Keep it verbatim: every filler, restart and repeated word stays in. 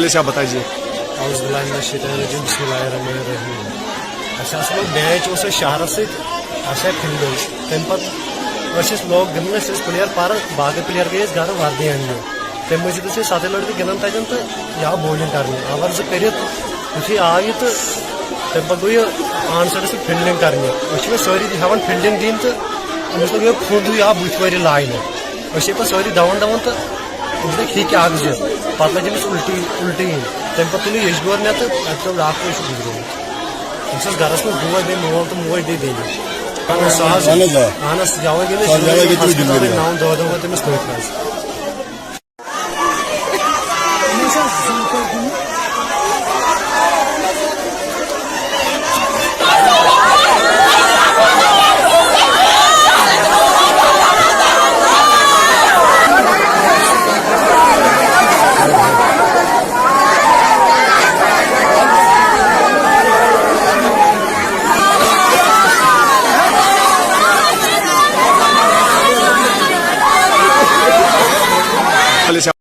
اچھا، بتائیے۔ اعوذ باللہ من الشیطان الرجیم، بسم اللہ الرحمن الرحیم۔ اَسہِ ہسا لوٚگ میچ اوس اَسہِ شہرس سۭتۍ، اَسہِ آے فیٖلڈس۔ تَمہِ پتہٕ ٲسۍ أسۍ لوگ گِنٛدنہِ، اَسہِ ٲسۍ پٕلیر پران، باقٕے پٕلیر گٔے أسۍ گرٕ وردی اننہِ۔ تَمہِ مٔزیٖد ٲسۍ أسۍ ستٕے لڑکہٕ گِنٛدان تتٮ۪ن تہٕ یا بولنگ کرنہِ، اوور زٕ کٔرِتھ یُتھُے آو یہِ تہٕ تَمہِ پتہٕ گوٚو یہِ آن سایڈس پٮ۪ٹھ فیٖلڈنگ کرنہِ۔ أسۍ چھِ وۄنۍ سٲری ہٮ۪وان فیٖلڈنگ دِنۍ تہٕ أمِس لوٚگ یہِ پھُنٛد ہیوٗ آو بٕتھِ وَرِ لاینہِ۔ أسۍ چھِ پَتہٕ سٲری دَوان دَوان تہٕ أمِس لٔگۍ ہِکۍ اَکھ زٕ، پَتہٕ لٔج أمِس اُلٹی، اُلٹی یِنۍ۔ تَمہِ پَتہٕ تُل یہِ یَجبور مےٚ تہٕ اَتہِ پیوٚو ڈاکٹر، یہِ چھُ گُزریومُت۔ أمِس ٲس گَرَس منٛز بوے، بیٚیہِ مول تہٕ موج، بیٚیہِ بیٚنہِ۔ اَہَن حظ، آ۔ اَہَن حظ، آ۔ اَہَن حظ، یَوَے گٔے مےٚ اَہَن حظ، یَوَے گٔے تُہۍ ہاسپِٹَلَے ڈِلؤری۔ نَو دۄہ، دۄہ ووت أمِس تٔتھۍ منٛز۔